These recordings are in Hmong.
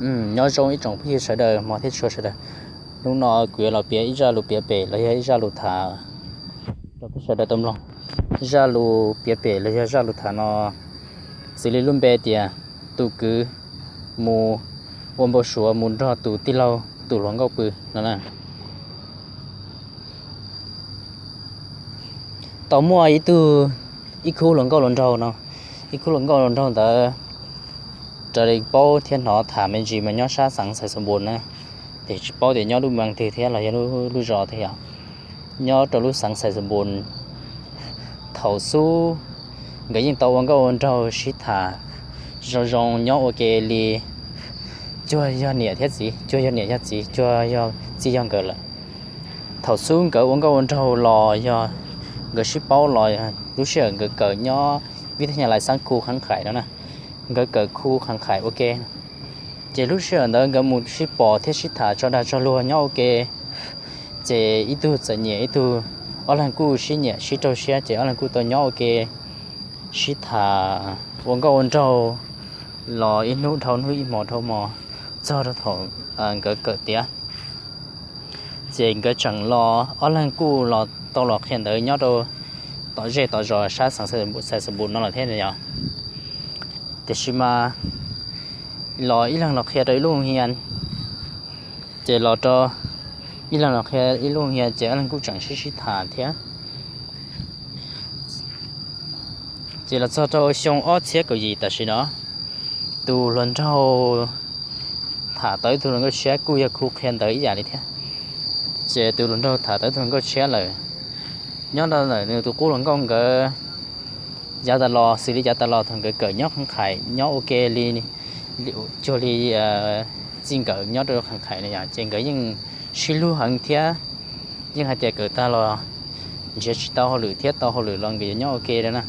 Nyob zoo ib tsoom phooj ywg sawv daws, hmov thiab tshua sawv daws. Hnub no kuv yuav los piav ib zaj lus piav pem los yog ib zaj lus tham rau peb sawv daws tau mloog. Zaj lus piav pem los yog zaj lus tham no xws li lub npe tias tus kwv mus ua npau suav mus nrog tus tij laug tus hluas nkauj pw no na. Tau muaj ib tug, ib khub hluas nkauj hluas nraug no, ib khub hluas nkauj hluas nraug ntawd raws li paub thiab hnov tham me ntsis mas nyob sab xeev Xais Xos Npus na, ces tsis paub tias nyob lub moos twg thiab los yog lub zos twg yom, nyob rau lub xeev Xais Xos Npus. Thaum xub nkawd yeej tau ua nkauj ua nraug sib tham zoo zoo nyob ua ke li cuag yog niam thiab txiv, cuag yog niam yog txiv, cuag yog txij yog nkawm lawm. Thaum xub nkawd ua nkauj ua nraug los yog nkawd sib paub los, lub sij hawm nkawd kawm nyob vib thab nyas lais xab khu khab qhaim no na, nkawd kawm khu khab qhaim ua ke. Ces lub sij hawm ntawd nkawd mus sib pom thiab sib tham tso dag tso luag nyob ua ke. Ces ib tug txawm nyiam ib tug, ob leeg kuj sib nyiam sib raug siab ces ob leeg kuj tau nyob ua ke sib tham ua nkauj ua nraug los ib hnub dhau hnub ib hmo dhau hmo txog rau thaum nkawd kawm tiav. Ces nkawd tseem los, ob leeg kuj los tau los qhia ntawv nyob rau tom zej tom zos sab xeev Xais Xos Npus no lawm thiab yom. Tiam sis mas los ib leeg los qhia rau ib lub hia, ces los rau ib leeg los qhia ib lub hia ces ob leeg kuj tseem sib sib tham thiab. Ces los txog rau xyoo ob txhiab kaum yim tam sim no, tus hluas nraug tham tau ib tug hluas nkauj tshiab kuj yog khu qhia ntawv ib yam li thiab. Ces tus hluas nraug tham tau ib tug hluas nkauj tshiab lawm, nyob rau ntawm nws tus qub hluas nkauj nkawd yav tas los, xws li yav tas los thaum nkawd kawm nyob khab qhaim nyob ua ke li cuag li txij nkawm nyob rau khab qhaim na yom, ces nkawd yeej sib hlub heev thiab yeej hais tias kawm tag los nrhiav tsis tau hauj lwm thiab tau hauj lwm los nkawd yuav nyob ua ke na.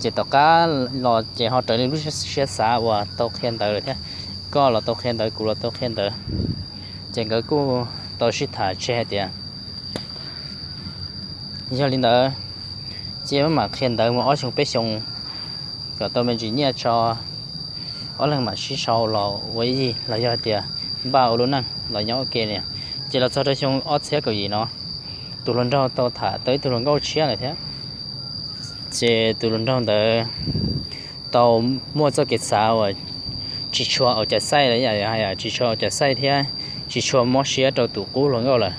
Ces tom qab los ces ho raws li lub siab xav uas tau qhia ntawv lawm thiab, koj los tau qhia ntawv kuv los tau qhia ntawv, ces nkawd kuj tau sib tham tseg hais tias yog li ntawd cia mam qhia ntawv mus ob xyoos peb xyoos kom tau me ntsis nyiaj tso, ob leeg mam sib sau los ua ib yig los yog tias npaj ua lub neej los nyob ua ke li. Ces los txog rau xyoo ob txhiab kaum yim no, tus hluas nraug tau tham tau ib tug hluas nkauj tshiab lawm thiab. Ces tus hluas nraug ntawd tau muaj txoj kev xav uas tsis tshua au cai xaij lawm, tsis tshua au cai xaij thiab tsis tshua mob siab rau tus qub hluas nkauj lawm.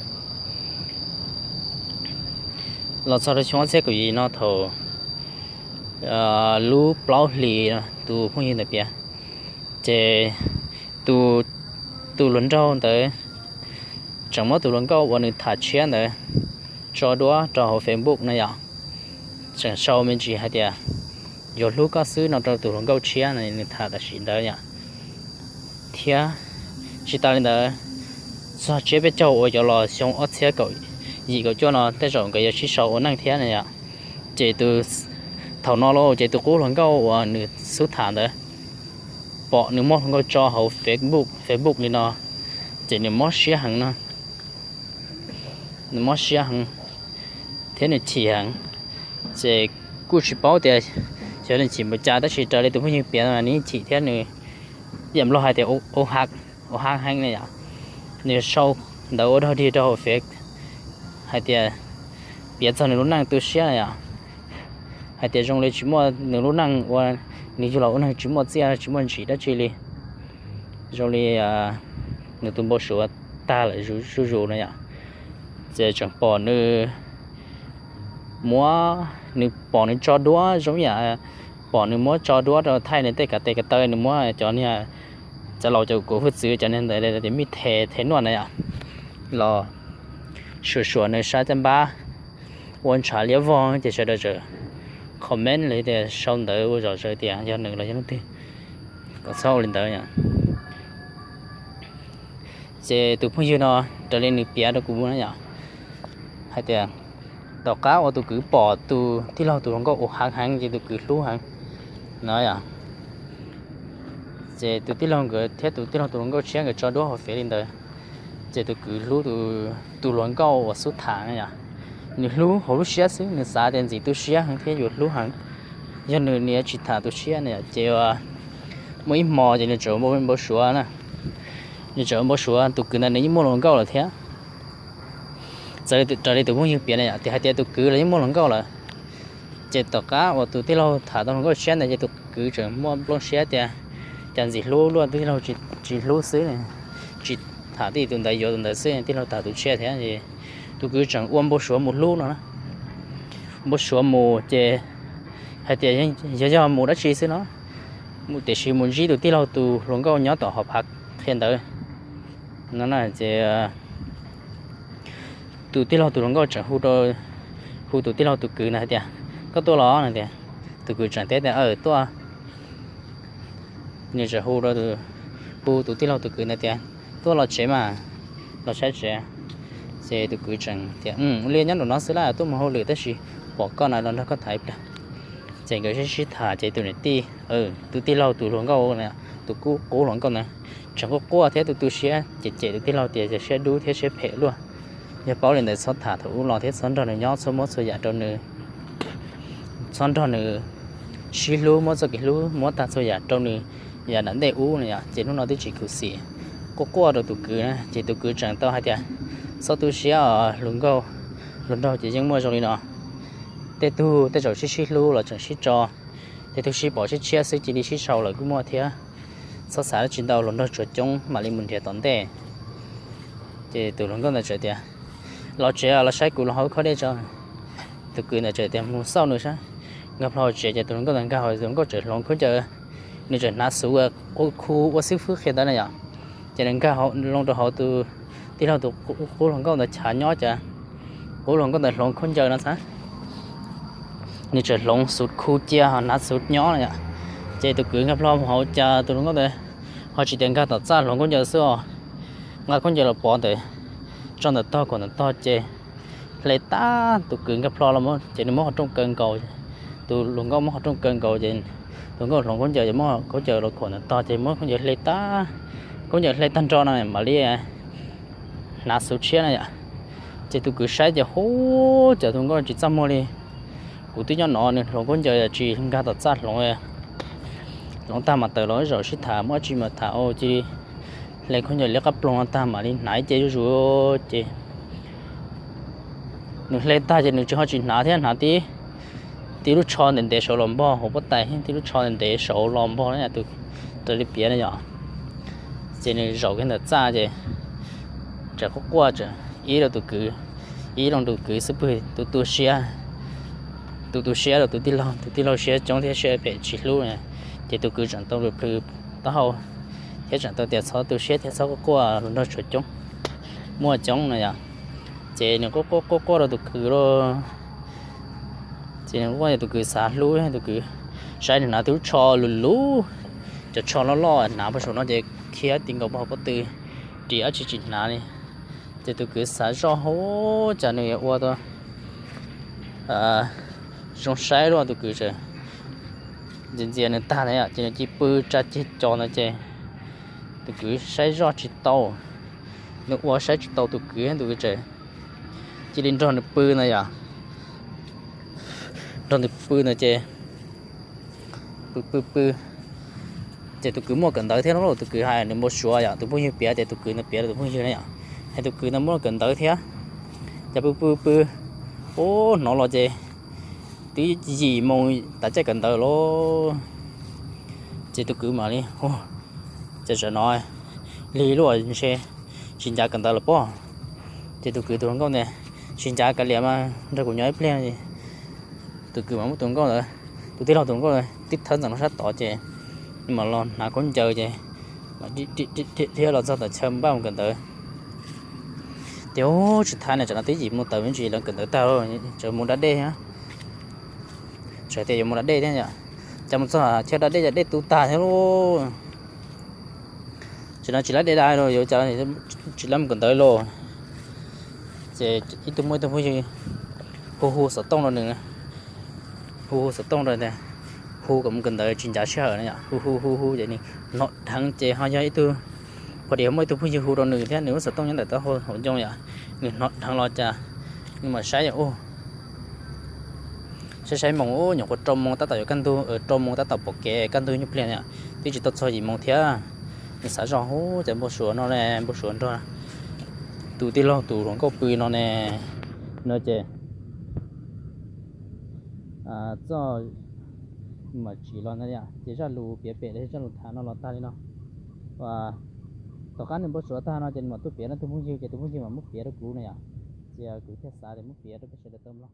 Los txog rau xyoo ob txhiab kaum yim no thaum lub plaub hlis tus phooj ywg ntawd piav, ces tus hluas nraug ntawd tseem muab tus hluas nkauj uas nws tham tshiab ntawd tso duab rau hauv Facebook na yom. Tseem sau me ntsis hais tias yuav hlub koj xwb no rau tus hluas nkauj tshiab nws tham tam sim ntawd yom. Thiab tsis tas li ntawd, txog tsiab peb caug uas yuav los xyoo ob txhiab kaum yim kaum cuaj no tej zaum nkawd yuav sib sau ua neej thiab na yom. Ces thaum no los ces tus qub hluas nkauj uas nws xub tham ntawd pom nws muab hluas nkauj tso hauv Facebook, Facebook li no, ces nws mob siab heev no, nws mob siab heev thiab nws chim heev. Ces kuj tsis paub tias xyov nws chim npaum cas tab sis raws li tus phooj ywg piav mas nws chim thiab nws, yam luag hais tias ua ha, ua ha heev ne yom. Nws sau ntawv ua dog dig rau hauv Face hais tias piav txog nws lub neej tu siab na yom, hais tias zoo li tsis muaj nws lub neej ua, nws yug los ua neeg tsis muaj txiaj tsis muaj ntsim dab tsi li, zoo li nws tus npau suav tag lawm zuj zus na yom. Ces tseem pom nws muab, nws pom nws tso duab zoo yam, pom nws muab tso duab rau thaij nws tej kav tes kav taw, nws muab cov niag txav laus cov kuv hwj txwv cov niag ntawd tias mij the the nuaj na yom, los suam suam nws sab caj npab ua ntshav liab vog ces sawv daws txawm comment los tias sau ntawv ua zom zaws tias yog nws los yog leej twg, kom txhob ua li ntawd. Ces tus phooj ywg no raws li nws piav rau kuv na yom, hais tias tom qab uas tus kwv pom tus tij laug tus hluas nkauj ua ha heev ces tus kwv hlub heev no yom. Ces tus tij laug nkawd thiab tus tij laug tus hluas nkauj tshiab nkawd tso duab hauv Face li ntawd, ces tus kwv hlub tus hluas nkauj uas xub tham na yom. Nws hlub hauv lub siab xwb, nws xav tias ntxim tu siab heev thiab yuav hlub heev, yog nws nws yuav tsis tham tu siab na yom. Ces Muaj ib hmo ces nws tseem ua npau suav na, nws tseem ua npau suav tus kwv ntawd nws yeej muaj hluas nkauj lawm thiab. Txawm raws li tus phooj ywg piav na yom, tias hais tias tus kwv los yeej muaj hluas nkauj lawm. Ces tom qab uas tus tij laug tham tau hluas nkauj tshiab ntawd ces tus kwv tseem muaj nplooj siab tias cas ntxim hlub luaj, tus tij laug tsis hlub xwb, tsis tham tij tus ntawd yuav tus ntawd xwb, tij laug tham tus tshiab thiab. Tus kwv tseem ua npau suav mus hlub no, npau suav mus ces hais tias yog yog mus dab tsi xwb no, tiam sis mus ntsib tus tij laug tus hluas nkauj nyob tom hauv phav qhia ntawv no ces tus tij laug tus hluas nkauj tseem hu tus tij laug tus kwv ntawd hais tias, koj tuaj los no tias, tus kwv tseem teb tias, aw tuaj. Nws tseem hu rau, hu tus tij laug tus kwv ntawd tias, tuaj los tsev mas, los saib tsev. Ces tus kwv tseem tias, ua li nyob nraum no xwb lawm, tuaj mus hauj lwm tab sis pom koj na los nrog koj tham ib pliag. Ces nkawd sib sib tham ces tus niam tij, tus tij laug tus hluas nkauj, tus qub hluas nkauj ntawd tseem quaj quaj thiab tu tu siab ces cem tus tij laug tias yog siab dub thiab siab phem luaj. Yog paub li ntawd txhob tham thaum ub los thiab txhob nrog nws nyob, txhob muab txhua yam rau nws, txhob nrog nws sib hlub, muab txoj kev hlub muab tag txhua yam rau nws, yam nram ntej ub no yom, ces hnub no twb tsis khuv xim. Quaj quaj rau tus kwv na ces tus kwv tseem tau hais tias, txhob tu siab os hluas nkauj, hluas nraug ces yeej muaj zoo li no. Tej tug tej zaum sib sib hlub los tseem sib tso, tej tug sib pom sib tshiab xwb cia li sib sau lawm kuj muaj thiab. Txhob xav dab tsi ntau, hluas nraug tsuas coob mam li mus nrhiav tom ntej. Ces tus hluas nkauj ntawd tseem tias, los tsev los saib kuv los hauv khob dej tso. Tus kwv ntawd tseem tias mus xauj nws saib. Nkag plho tsev ces tus hluas nkauj ntawd nkag hauv, tus hluas nkauj tseem hloov khaub ncaws, nws tseem hnav xuv ua khu ua xib fwb qhia ntawd na yom. Ces nws nkag loo rau hauv tus tij laug tus qub hluas nkauj ntawd chav nyob cas, qub hluas nkauj ntawd hloov khaub ncaws no xav, nws tseem hloov xuv khu cia ho hnav xuv nyob no yom. Ces tus kwv nkag plho mus hauv cas tus hluas nkauj ntawd ho tsis tias nkag tom txaj hloov khaub ncaws xwb os, nqa khaub ncaws los pov ntawm, tso ntawm tog kom ntawm tog ces hle tag. Tus kwv nkag plho los ces nws muab qhov rooj kaw nkaus, tus hluas nkauj muab qhov rooj kaw nkaus ces tus nkauj hloov khaub ncaws, muab khaub ncaws los khuam ntawm tog ces muab khaub ncaws hle tag, khaub ncaws hle tag nrho no mam li hnav xuv tshiab na yom. Ces tus kwv saib ces hu, cas tus nkauj tsis txaj muag li. Kuv twb nyob no, nws hloov khaub ncaws tsis nkag tom txaj hloov, hloov tag mas tawm los zaum sib tham muaj dab tsi mas tham ua cia li hle khaub ncaws liab qab ploog no tag mam li hnav ib ce zuj zus ces nws hle tag ces nws tsis ho tsis hnav thiab, hnav tib, tib lub tsho ntev ntev saud los npog hauv pob tais, tib lub tsho ntev ntev saud los npog na, raws li piav na yom. Ces nws zaum kiag ntawm txaj ces tseem quaj quaj tseem ib rau tus kwv, ib rau tus kwv xub pwg tu tu siab, tu tu siab rau tus tij laug, tus tij laug siab coob thiab siab phem tsis hlub na. Ces tus kwv tseem tau plhws plhws taub hau thiab tseem tau tias txhob tu siab thiab txhob quaj quaj, hluas nraug tsuas coob, muaj coob no yom. Ces nws quaj quaj quaj rau tus kwv lauj, ces nws quaj tus kwv xav hlub, tus kwv saib nws hnav tib lub tsho lus lub, cov tsho loj loj hnav puag saum no ces khiav ti nkaus puag hauv pob tw, ris dab tsi tsis hnav li. Ces tus kwv xav zoj hauv cas nws yuav ua tau zoo saib luaj, tus kwv tseem ntxias ntxias nws tag na yom, ces nws cia li pw tsa ceg cos ntawd ces tus kwv saib zoj tsis tau, nws ua saib tsis tau tus kwv, tus kwv tseem cia li nrog nws pw na yom. Nrog nws pw ntawd ces pw pw pw, ces tus kwv muaj kawm ntawv thiab lauj, tus kwv hais nws npau suav yom, tus phooj ywg piav tias tus kwv ntawd piav rau tus phooj ywg na yom, hais tus kwv ntawd muaj kawm ntawv thiab. Ces pw pw pw, ub hnov los ces twb yim moos tas caij kawm ntawv lauj. Ces tus kwv mam li, ces tam no lig luaj ntshe tsis ncav kawm ntawv los pob. Ces tus kwv tus hluas nkauj tias, tsis ncav kav liam mas nrog kuv nyob ib pliag. Tus kwv mas muab tus nkauj ntawd, tus tij laug tus nkauj ntawd tib thawb ntxeev rau sab tod ces nws mam los hnav khaub ncaws ces mam dhia los txog tom chaw npaj mus kawm ntawv. Ces ub tsis thab na, tam no twb yim moos tawm me ntsis lawv kawm ntawv tag, tseem mus da dej thiab. Tseem tias yuav mus da dej thiab yom, cas mus txog chaw da dej cas dej tu tag thiab lauj. Tam no tsis lab dej da lauj, yuav cas tsis lab mus kawm ntawv lauj. Ces ib tug muaj ib tug phooj ywg hu hu xov tooj rau nws, hu hu xov tooj rau tias hu kom mus kawm ntawv tsis ncav sij hawm na yom, hu hu hu hu ces nws hnov dheev ces ho yog ib tug, pom tias muaj ib tug phooj ywg hu rau nws thiab, nws lub xov tooj nyob ntawm taub hau hauv ncoo yom, nws hnov dheev los cas nws mam saib yom, ub saib saib moos ub nyuam qhuav rau moos tab tom yuav kaj ntug, rau moos tab tom pom kev kaj ntug nyuag pliag yom, twb tsis tau txog yim moos thiab. Nws xav zoj hub ces npau suav no ne, npau suav nrog tus tij laug tus hluas nkauj pw no ne, no ces txoj mam tsim los ntag, ces zaj lus piav pem los zaj lus tham no los tag li no. Tom qab nws npau suav tag no ces nws mam tuaj piav rau tus phooj ywg ces tus phooj ywg mam muab piav rau kuv na yom. Ces kuv thiaj xav tias muab piav rau peb sawv daws tau mloog.